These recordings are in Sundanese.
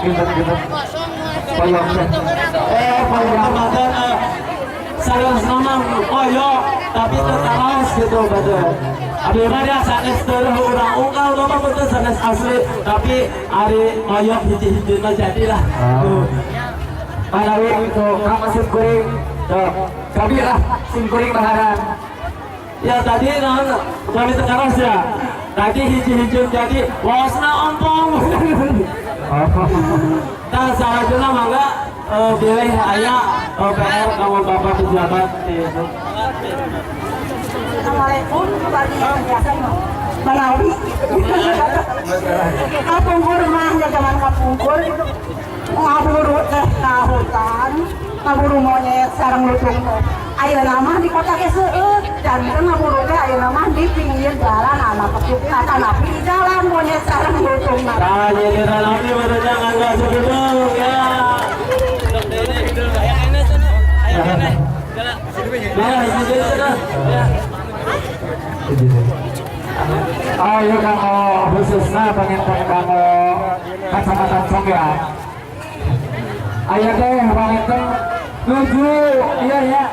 Gitu-gitu. Koyok teh. Koyok. Ramadan sanes nama koyok tapi teu karaos gitu betul. Abi mah dia sanes teu urang unggal mah betul sanes asli, tapi ari koyok hiji-hiji mah jadilah. Oh. Manawi itu kang sim kuring. Tuh, kami lah sim kuring baharan. Ya, tadi naon kami teu karaos ya. Tadi hiji-hiji jadi waosna ompong. Oh. Nah, salajengna mangga bilih aya PR kanggo Bapak pejabat gitu. Assalamualaikum, bagi biasa manawi kapungkur mah ya, zaman kapungkur gitu ngaburu teh ka hutan, ngaburu monyet sareng lutung teh. Ayeuna mah di kota ge seueur, janten ngaburu teh ayeuna mah di pinggir jalan anak kecil, di jalan monyet sareng lutung. Nah, jadi abdi barunya nganggo segedung ya. Ya, hiji cenah. Ya. Oh iya, kanggo khususnya panginten kanggo Kacamatan Conggeang. Aya teh panginten nuju iya ya.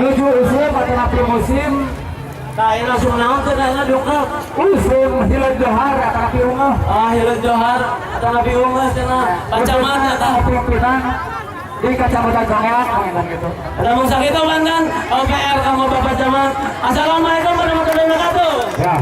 Nuju usum atau musim. Nah, ini langsung naon teh kayaknya diungkap. Usum hileud johar atau napi ungeuh. Ah, hileud johar atau napi ungeuh cenah. Pak Camat eta. Pimpinan di Kacamatan Conggeang panginten gitu. Namun sakitu kan OPR kanggo Bapak Camat. Assalamualaikum warahmatullahi wabarakatuh. Ya.